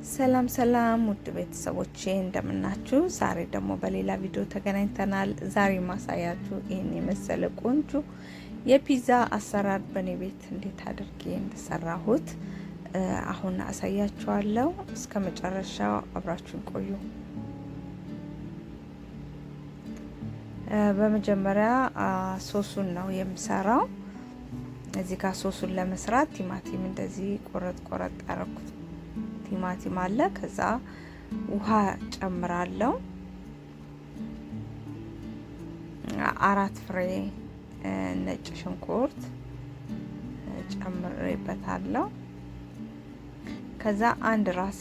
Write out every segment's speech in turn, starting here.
ሰላም ሰላም ውድ ቤተሰቦቼ እንደምናችሁ። ዛሬ ደግሞ በሌላ ቪዲዮ ተገናኝተናል። ዛሬ ማሳያችሁ ይህን የመሰለ ቆንጆ የፒዛ አሰራር በእኔ ቤት እንዴት አድርጌ እንደሰራሁት አሁን አሳያችኋለሁ። እስከ መጨረሻው አብራችሁን ቆዩ። በመጀመሪያ ሶሱን ነው የምሰራው። እዚህ ጋር ሶሱን ለመስራት ቲማቲም እንደዚህ ቆረጥ ቆረጥ ያረኩት ቲማቲም አለ። ከዛ ውሃ ጨምራለሁ። 4 ፍሬ ነጭ ሽንኩርት ጨምሬበታለሁ። ከዛ አንድ ራስ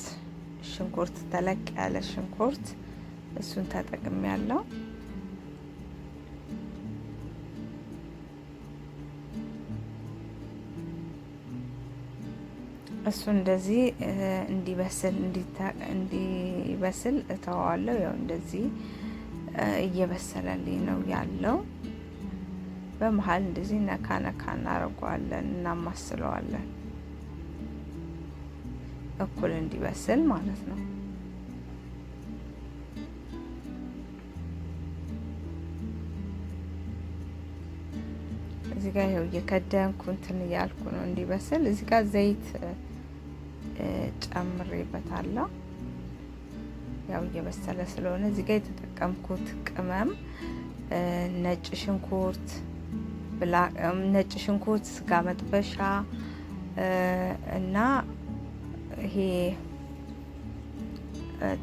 ሽንኩርት ተለቅ ያለ ሽንኩርት እሱን ተጠቅሜያለሁ። እሱ እንደዚህ እንዲበስል እንዲበስል እተዋለሁ። ያው እንደዚህ እየበሰለልኝ ነው ያለው። በመሀል እንደዚህ ነካ ነካ እናደርገዋለን፣ እናማስለዋለን እኩል እንዲበስል ማለት ነው። እዚህ ጋር ይኸው እየከደንኩ እንትን እያልኩ ነው እንዲበስል። እዚህ ጋር ዘይት ጨምሬበታለሁ። ያው እየበሰለ ስለሆነ እዚህ ጋር የተጠቀምኩት ቅመም ነጭ ሽንኩርት፣ ነጭ ሽንኩርት፣ ስጋ መጥበሻ እና ይሄ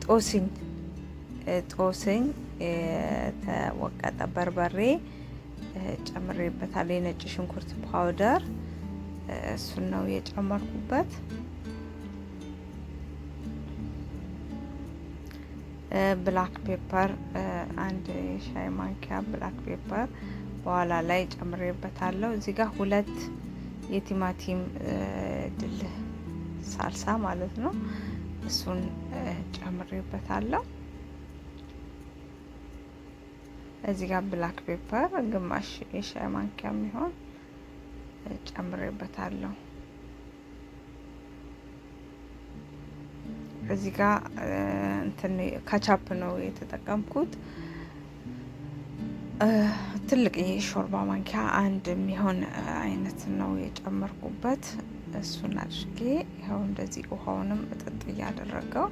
ጦስኝ ጦስኝ የተወቀጠ በርበሬ ጨምሬበታለሁ። የነጭ ሽንኩርት powder እሱን ነው የጨመርኩበት። Black pepper አንድ የሻይ ማንኪያ black pepper በኋላ ላይ ጨምሬበታለሁ። እዚህ ጋር 2 የቲማቲም ድልህ ሳልሳ ማለት ነው፣ እሱን ጨምሬበታለሁ። እዚህ ጋር black pepper ግማሽ የሻይ ማንኪያ የሚሆን ጨምሬበታለሁ። እዚህ ጋር እንትን ካቻፕ ነው የተጠቀምኩት። ትልቅ የሾርባ ማንኪያ አንድ የሚሆን አይነት ነው የጨመርኩበት። እሱን አድርጌ ይኸው እንደዚህ ውሃውንም እጥጥ እያደረገው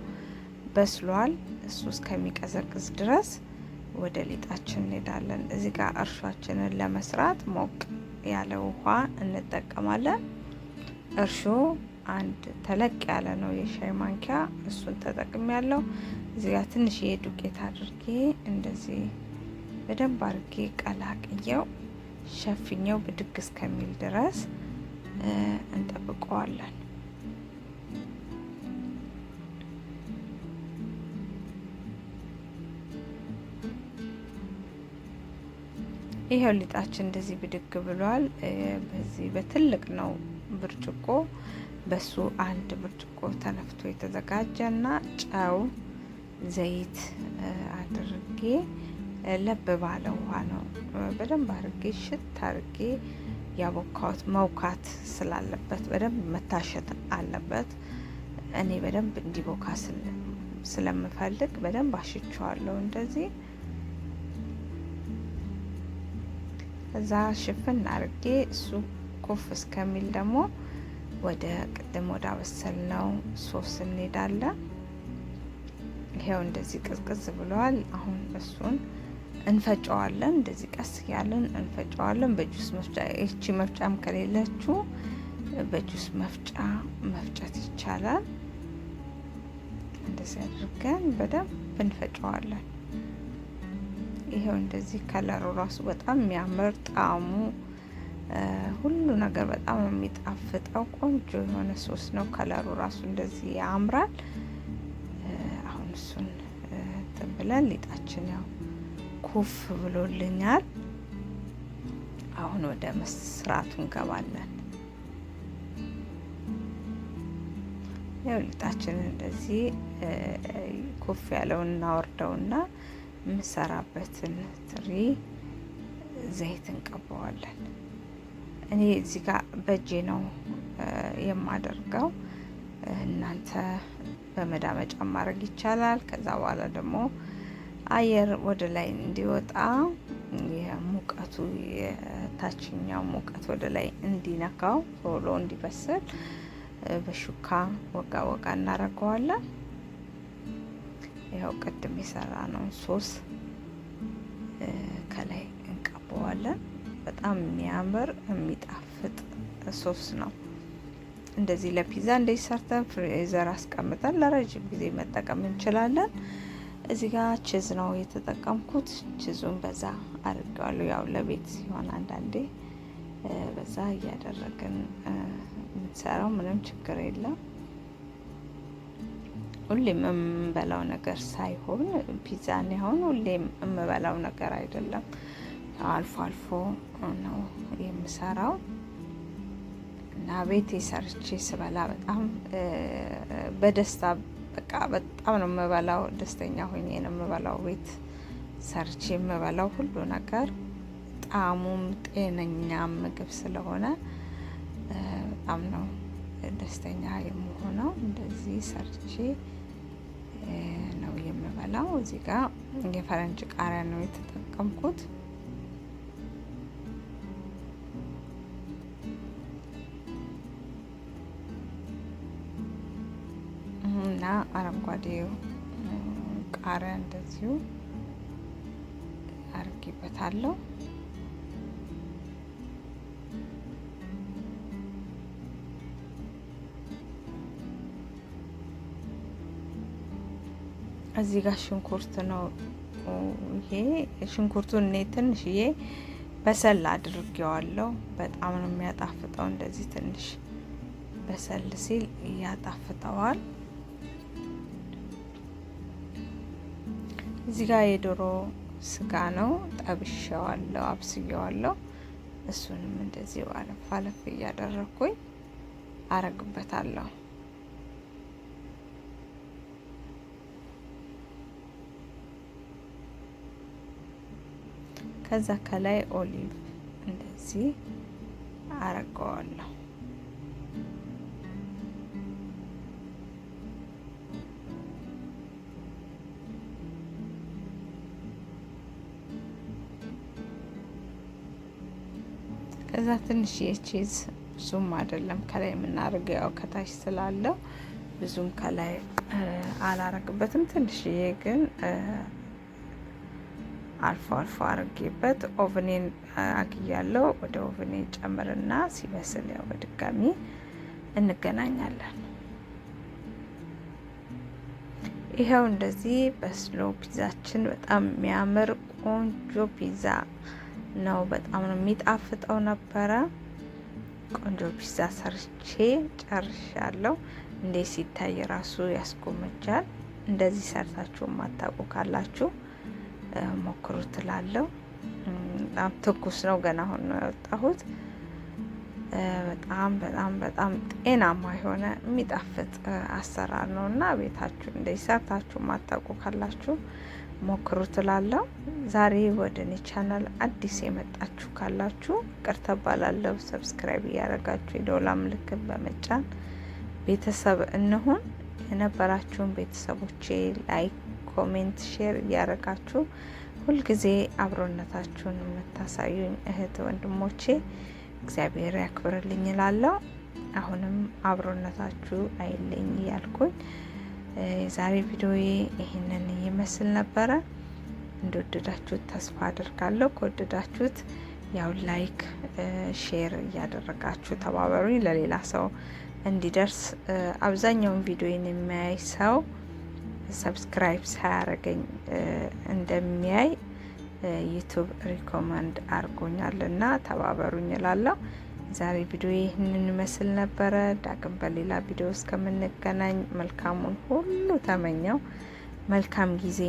በስሏል። እሱ እስከሚቀዘቅዝ ድረስ ወደ ሊጣችን እንሄዳለን። እዚህ ጋር እርሾአችንን ለመስራት ሞቅ ያለ ውሃ እንጠቀማለን። እርሾ አንድ ተለቅ ያለ ነው የሻይ ማንኪያ፣ እሱን ተጠቅሜ ያለው። እዚህ ጋር ትንሽዬ ዱቄት አድርጌ እንደዚህ በደንብ አድርጌ ቀላቅየው ሸፍኘው ብድግ እስከሚል ድረስ እንጠብቀዋለን። ይሄው ሊጣችን እንደዚህ ብድግ ብሏል። በዚህ በትልቅ ነው ብርጭቆ፣ በሱ አንድ ብርጭቆ ተነፍቶ የተዘጋጀና ጨው፣ ዘይት አድርጌ ለብ ባለ ውሃ ነው በደንብ አድርጌ ሽት አድርጌ ያቦካሁት። መውካት ስላለበት በደንብ መታሸት አለበት። እኔ በደንብ እንዲቦካ ስለምፈልግ በደንብ አሽቸዋለሁ እንደዚህ። ከዛ ሽፍን አድርጌ እሱ ኩፍ እስከሚል ደግሞ ወደ ቅድም ወደ አበሰልነው ሶስ እንሄዳለን። ይሄው እንደዚህ ቅዝቅዝ ብሏል። አሁን እሱን እንፈጨዋለን። እንደዚህ ቀስ እያለን እንፈጨዋለን በጁስ መፍጫ። ይቺ መፍጫም ከሌለችው በጁስ መፍጫ መፍጨት ይቻላል። እንደዚህ አድርገን በደንብ እንፈጨዋለን። ይሄው እንደዚህ ከለሩ ራሱ በጣም የሚያምር ጣዕሙ ሁሉ ነገር በጣም የሚጣፍጠው ቆንጆ የሆነ ሶስ ነው። ከለሩ ራሱ እንደዚህ ያምራል። አሁን እሱን እንትን ብለን ሊጣችን ያው ኩፍ ብሎልኛል። አሁን ወደ መስራቱ እንገባለን። ያው ሊጣችን እንደዚህ ኩፍ ያለውን እናወርደውና የምሰራበትን ትሪ ዘይት እንቀባዋለን። እኔ እዚህ ጋር በእጄ ነው የማደርገው። እናንተ በመዳመጫ ማድረግ ይቻላል። ከዛ በኋላ ደግሞ አየር ወደ ላይ እንዲወጣ የሙቀቱ የታችኛው ሙቀት ወደ ላይ እንዲነካው ቶሎ እንዲበስል በሹካ ወጋ ወጋ እናደርገዋለን። ይኸው ቅድም የሰራነውን ሶስ ከላይ እንቀበዋለን። በጣም የሚያምር የሚጣፍጥ ሶስ ነው። እንደዚህ ለፒዛ እንደዚህ ሰርተን freezer አስቀምጠን ለረጅም ጊዜ መጠቀም እንችላለን። እዚህ ጋር cheese ነው የተጠቀምኩት። Cheese ኡን በዛ አድርጌዋለሁ። ያው ለቤት ሲሆን አንዳንዴ በዛ እያደረግን የምንሰራው ምንም ችግር የለም። ሁሌም የምንበላው ነገር ሳይሆን ፒዛን ያሁን ሁሌም የምበላው ነገር አይደለም። አልፎ አልፎ ነው የምሰራው እና ቤቴ ሰርቼ ስበላ በጣም በደስታ በቃ በጣም ነው የምበላው። ደስተኛ ሆኜ ነው የምበላው። ቤት ሰርቼ የምበላው ሁሉ ነገር ጣዕሙም ጤነኛ ምግብ ስለሆነ በጣም ነው ደስተኛ የምሆነው። እንደዚህ ሰርቼ ነው የምበላው። እዚህ ጋር የፈረንጅ ቃሪያ ነው የተጠቀምኩት። እና አረንጓዴው ቃሪያ እንደዚሁ አርጌበታለሁ። እዚህ ጋር ሽንኩርት ነው። ይሄ ሽንኩርቱን እኔ ትንሽዬ በሰል አድርጌዋለሁ። በጣም ነው የሚያጣፍጠው። እንደዚህ ትንሽ በሰል ሲል ያጣፍጠዋል። እዚህ ጋር የዶሮ ስጋ ነው፣ ጠብሼዋለሁ፣ አብስዬዋለሁ። እሱንም እንደዚህ አለፍ አለፍ እያደረኩኝ አረግበታለሁ። ከዛ ከላይ olive እንደዚህ አረገዋለሁ። ከዛ ትንሽ የ cheese ብዙም አይደለም ከላይ የምናደርገው ያው ከታች ስላለው ብዙም ከላይ አላረግበትም። ትንሽዬ ግን አልፎ አልፎ አርጌበት oven ኤን አግያለሁ። ወደ oven ኤ ጨምርና ሲበስል ያው በድጋሚ እንገናኛለን። ይኸው እንደዚህ በስሎ ፒዛችን በጣም የሚያምር ቆንጆ ፒዛ ነው። በጣም ነው የሚጣፍጠው ነበረ። ቆንጆ ፒዛ ሰርቼ ጨርሻለሁ። እንዴት ሲታይ ራሱ ያስጎመጃል። እንደዚህ ሰርታችሁ የማታውቁ ካላችሁ ሞክሩ ትላለሁ። በጣም ትኩስ ነው፣ ገና አሁን ነው ያወጣሁት። በጣም በጣም በጣም ጤናማ የሆነ የሚጣፍጥ አሰራር ነው እና ቤታችሁ እንደዚህ ሰርታችሁ ማታውቁ ካላችሁ ሞክሩ ትላለሁ። ዛሬ ወደ እኔ ቻናል አዲስ የመጣችሁ ካላችሁ ይቅርታ እባላለሁ። Subscribe እያደረጋችሁ የደወል ምልክት በመጫን ቤተሰብ እንሁን። የነበራችሁን ቤተሰቦቼ like፣ comment፣ share እያደረጋችሁ ሁልጊዜ አብሮነታችሁን የምታሳዩኝ እህት ወንድሞቼ እግዚአብሔር ያክብርልኝ እላለሁ። አሁንም አብሮነታችሁ አይለኝ እያልኩኝ የዛሬ ቪዲዮዬ ይህንን ይመስል ነበረ። እንደወደዳችሁት ተስፋ አድርጋለሁ። ከወደዳችሁት ያው like፣ share እያደረጋችሁ ተባበሩኝ ለሌላ ሰው እንዲደርስ። አብዛኛውን ቪዲዮን የሚያይ ሰው subscribe ሳያደርገኝ እንደሚያይ YouTube recommend አድርጎኛል እና ተባበሩኝ እላለሁ። ዛሬ ቪዲዮ ይህንን ይመስል ነበረ። ዳግም በሌላ ቪዲዮ እስከምንገናኝ መልካሙን ሁሉ ተመኘው። መልካም ጊዜ።